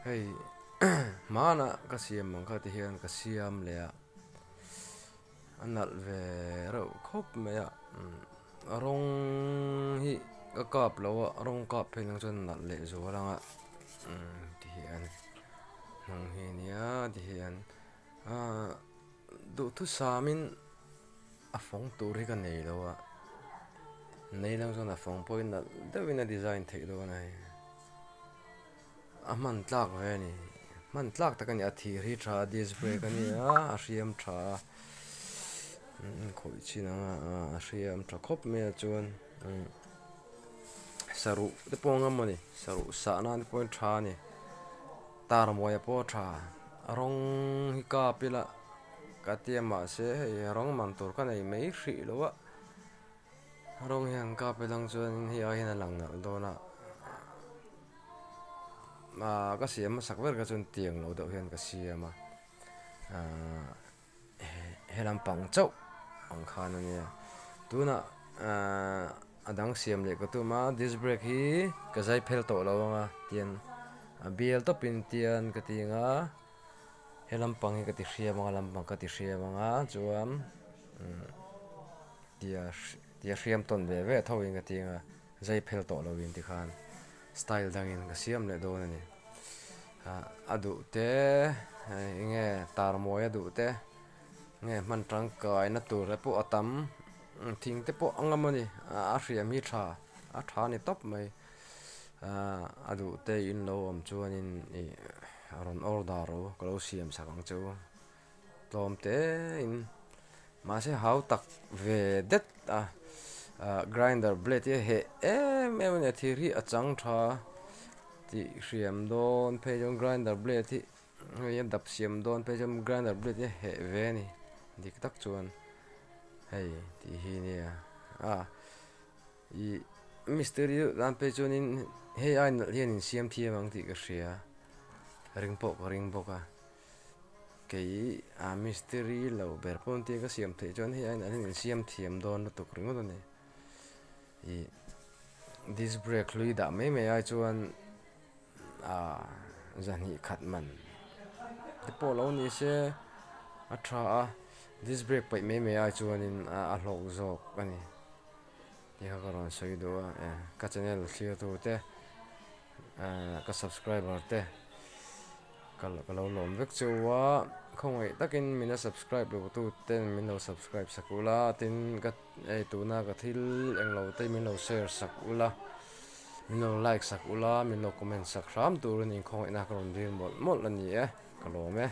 Hei hmanah ka siam ang kha ti hian ka siam leh a, a nalh ve reuh khawp mai a rawng hi ka kap lo a rawng kap phei lang chuan nalh leh zual ang a ti hian hnung hi ania ti hian ahh duhthusam in a fawng tur hi ka nei lo a nei lang chuan a fawng pawh hi nalh deuhin a design theih dawn a hei. A hman tlak ve a ni hman tlak tak a ni a thir hi tha a disc brake a ni a a hriam tha a khawih chin ang a a hriam tha khawp mai a chuan saruh te pawh a ngam a ni saruh sah nan te pawhin tha a ni tar mawi pawh a tha a rawng hi kap ila ka tia mahse hei rawng man tur ka nei mai hrih lo a. Rawng hian kap elang chuan hei ai hian a lang nalh dawn a ahh ka siam hmasak ber kha chuan tiang lo deuh hian ka siam a ahh he lampang chauh ang khan a nia tunah ahh a dang siam leh ka tum a disc brake hi ka zai phel tawh lo ang a tian a bial tawpin tian ka ti ang a he lampang hi ka ti hriam ang a lampang ka ti hriam ang a chuan umm. Tia tia hriam tawn ve ve tho in ka ti anga zai phel tawh lo in tikhan style dang in ka siam leh dawn a ni. Ah a duh te eng nge tar mawi a duh te nge hman tangkai na tur te pawh a tam thing te pawh a ngam a ni a hriam hi tha a tha a ni tawp mai ah a duh te in lo awm chuan in ih rawn order u ka lo siam sak ang che u. Tlawm te in mahse hau tak ve det a ah grinder blade hi a heh em em a ni a thir hi a chang tha tih hriam dawn phei chuan grinder blade hi hei a dap siam dawn phei chuan grinder blade hi a heh ve a ni dik tak chuan hei tih hi nia a ih mistiri deuh tan phei chuanin hei ai nalh hian insiam thiam ang tih ka hria ring pawh ka ring bawk a. Kei a mistiri lo ber pawh tia ka siam theih chuan hei aiin an insiam thiam dawn lutuk ringawt a ni. Ih disc brake hlui dah mai mai ai chuan ah zahnih khat man te pawh lo ni se a tha a, disc brake paih mai mai ai chuanin a hlawk zawk a ni tih kha ka rawn sawi duh a, ka channel thlir tute ah ka subscriber te. Ka ka lo lawm vek chu a khawngaih takin min la subscribe lo tu ten min lo subscribe sak ula tin ka hei tuna ka thil englo te min lo share sak ula min lo like sak ula min lo comment sak hram turin in khawngaihna ka rawn dil mawlh mawlh a ni e ka lawm e.